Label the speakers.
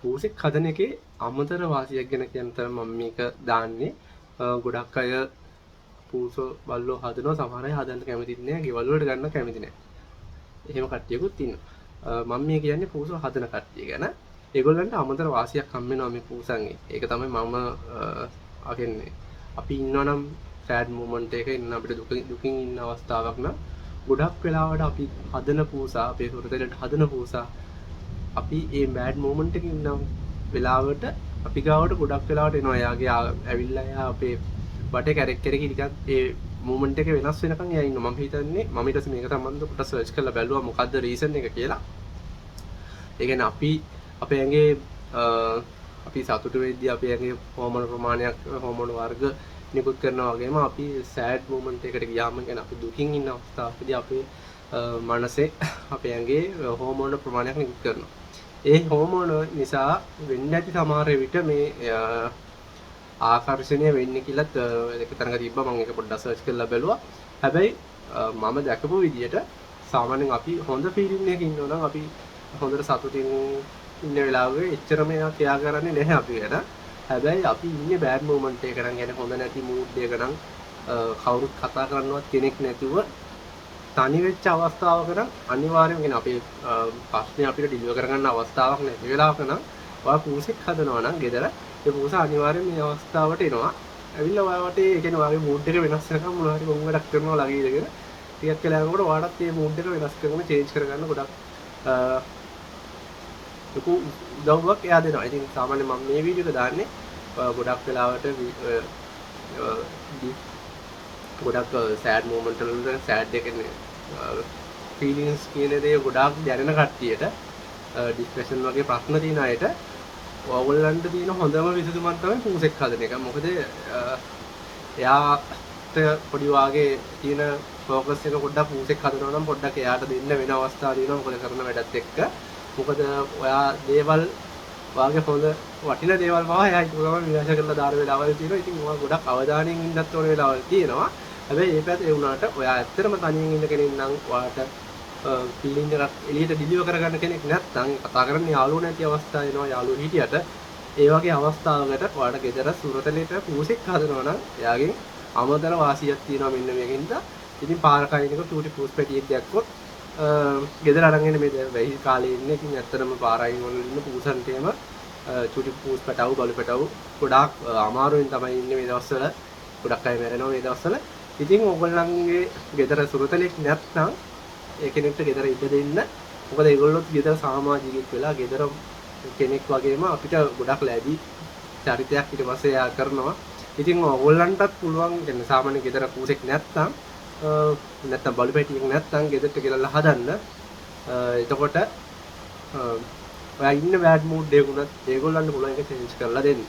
Speaker 1: පූසෙක් හදන එකේ අමතර වාසියක් ගැන කියන්න තමයි මම මේක දාන්නේ. ගොඩක් අය පූසෝ බල්ලෝ හදනවා, සමහර අය හදන්න කැමතිත් නෑ, ගෙවල් වලට ගන්න කැමති නෑ. එහෙම කට්ටියකුත් ඉන්නවා. මම මේ කියන්නේ පූසෝ හදන කට්ටිය ගැන. ඒගොල්ලන්ට අමතර වාසියක් හම්බ වෙනවා මේ පූසන්ගේ. ඒක තමයි මම කියන්නේ අපි ඉන්නවා නම් සෑඩ් මොමන්ට් එකක ඉන්න අපිට දුකින් ඉන්න අවස්ථාවක් නම් ගොඩක් වෙලාවට අපි හදන පූසා, අපේ හෘදයට හදන පූසා අපි ඒ බෑඩ් මොමන්ට් එකේ ඉන්න වෙලාවට අපි ගාවට ගොඩක් වෙලාවට එනවා. එයාගේ ඇවිල්ලා එයා අපේ බටේ කැරක් කැරකි නිකන් ඒ මොමන්ට් එක වෙනස් වෙනකන් එයා ඉන්නවා. මම හිතන්නේ මම ඊට පස්සේ මේක සම්බන්ධව පොඩ්ඩක් සර්ච් කරලා බැලුවා මොකද්ද රීසන් එක කියලා. ඒ කියන්නේ අපි අපේ ඇඟේ අපි සතුටු වෙද්දී අපේ ඇඟේ හෝමෝන ප්‍රමාණයක්, හෝමෝන වර්ග නිකුත් කරනවා වගේම අපි සෑඩ් මොමන්ට් එකට ගියාම, කියන්නේ අපි දුකින් ඉන්න අවස්ථාවකදී අපේ මනසේ අපේ ඇඟේ හෝමෝන ප්‍රමාණයක් නිකුත් කරනවා. ඒ හෝමෝන නිසා වෙන්න ඇති සමහර විට මේ ආකර්ෂණය වෙන්නේ කියලත් එක තැනක තිබ්බා. මම ඒක පොඩ්ඩක් සර්ච් කරලා බැලුවා. හැබැයි මම දැකපු විදියට සාමාන්‍යයෙන් අපි හොඳ ෆීලිං එකක ඉන්නවා නම්, අපි හොඳට සතුටින් ඉන්න වෙලාවක එච්චරම එයා කෙයා කරන්නේ නැහැ අපි ගැන. හැබැයි අපි ඉන්නේ බෑඩ් මොමන්ට් එකක නම්, කියන්නේ හොඳ නැති මූඩ් එකක නම්, කවුරුත් කතා කරන්නවත් කෙනෙක් නැතුව තනි වෙච්ච අවස්ථාවක නම් අනිවාර්යයෙන්ම කියන්නේ අපේ ප්‍රශ්නේ අපිට ඩිලිවර් කරගන්න අවස්ථාවක් නැති වෙලාවක නම් ඔයා පූසෙක් හදනවා නම් ගෙදර, ඒ පූසා අනිවාර්යයෙන් මේ අවස්ථාවට එනවා. ඇවිල්ලා ඔයා වටේ, ඒ කියන්නේ ඔයාගේ මූඩ් එක වෙනස් වෙනකම් මොනවා හරි මොන් වැඩක් කරනවා ළඟ ඉඳගෙන ටිකක් වෙලා යනකොට ඔයාටත් මේ මූඩ් එක වෙනස් කරගෙන චේන්ජ් කරගන්න ගොඩක් ලොකු උදව්වක් එයා දෙනවා. ඉතින් සාමාන්‍යයෙන් මම මේ වීඩියෝ එක දාන්නේ ගොඩක් වෙලාවට ගොඩක් සෑඩ් මොමන්ට් වලට, සෑඩ් එක කියන්නේ ෆීලිංස් කියන දේ ගොඩාක් දැනෙන කට්ටියට, ડિප්‍රෙෂන් වගේ ප්‍රශ්න තියෙන අයට ඔයගොල්ලන්ට තියෙන හොඳම විසඳුමක් තමයි පූසෙක් හදන එක. මොකද එයාට පොඩි වාගේ තියෙන ෆෝකස් එක පොඩ්ඩක් පූසෙක් හදනවා නම් පොඩ්ඩක් එයාට දෙන්න වෙන අවස්ථා තියෙනවා, මොකද කරන වැඩත් එක්ක. මොකද ඔයා දේවල් ඔයාගේ හොඳ වටින දේවල් පවා එයා හිතුව ගමන් විනාශ කරලා දාන වෙලාවල් තියෙනවා. ඉතින් ඔයා ගොඩක් අවධානයෙන් ඉන්නත් ඕන වෙලාවල් තියෙනවා. හැබැයි ඒ පැත්ත ඒ වුණාට ඔයා ඇත්තටම තනියෙන් ඉන්න කෙනෙක් නම් ඔයාට ෆීලිං එකක් එළියට ඩිලිවර් කරගන්න කෙනෙක් නැත්නම්, කතා කරන්න යාළුවෝ නැති අවස්ථා එනවා, යාළුවෝ හිටියට ඒ වගේ අවස්ථාවකට ඔයාට ගෙදර සුරතලෙට පූසෙක් හදනවා නම් එයාගෙන් අමතර වාසියක් තියෙනවා මෙන්න මේකින්ද. ඉතින් පාරක අයිනක චූටි පූස් පැටියෙක් දැක්කොත් ගෙදර අරන් එන්න. මේ දැන් වැහි කාලේ ඉන්නේ. ඉතින් ඇත්තටම පාර අයින් වල ඉන්න පූසන්ට එහෙම චූටි පූස් පැටවු බලු පැටවු ගොඩාක් අමාරුවෙන් තමයි ඉන්නේ මේ දවස්වල. ගොඩක් අය මැරෙනවා මේ දවස්වල. ඉතින් ඕගොල්ලන්ගේ ගෙදර සුරතලෙක් නැත්නම් ඒ කෙනෙක්ට ගෙදර ඉඩ දෙන්න. මොකද ඒගොල්ලොත් ගෙදර සමාජිකයෙක් වෙලා ගෙදර කෙනෙක් වගේම අපිට ගොඩක් ලැබි චරිතයක් ඊට පස්සේ එයා කරනවා. ඉතින් ඕගොල්ලන්ටත් පුළුවන්, කියන්නේ සාමාන්‍ය ගෙදර පූසෙක් නැත්නම්, නැත්නම් බලු පැටියෙක් නැත්නම් ගෙදරට ගෙනල්ලා හදන්න. එතකොට ඔයා ඉන්න බෑඩ් මූඩ් එක වුණත් ඒගොල්ලන්ට පුළුවන් එක චේන්ජ් කරලා දෙන්න.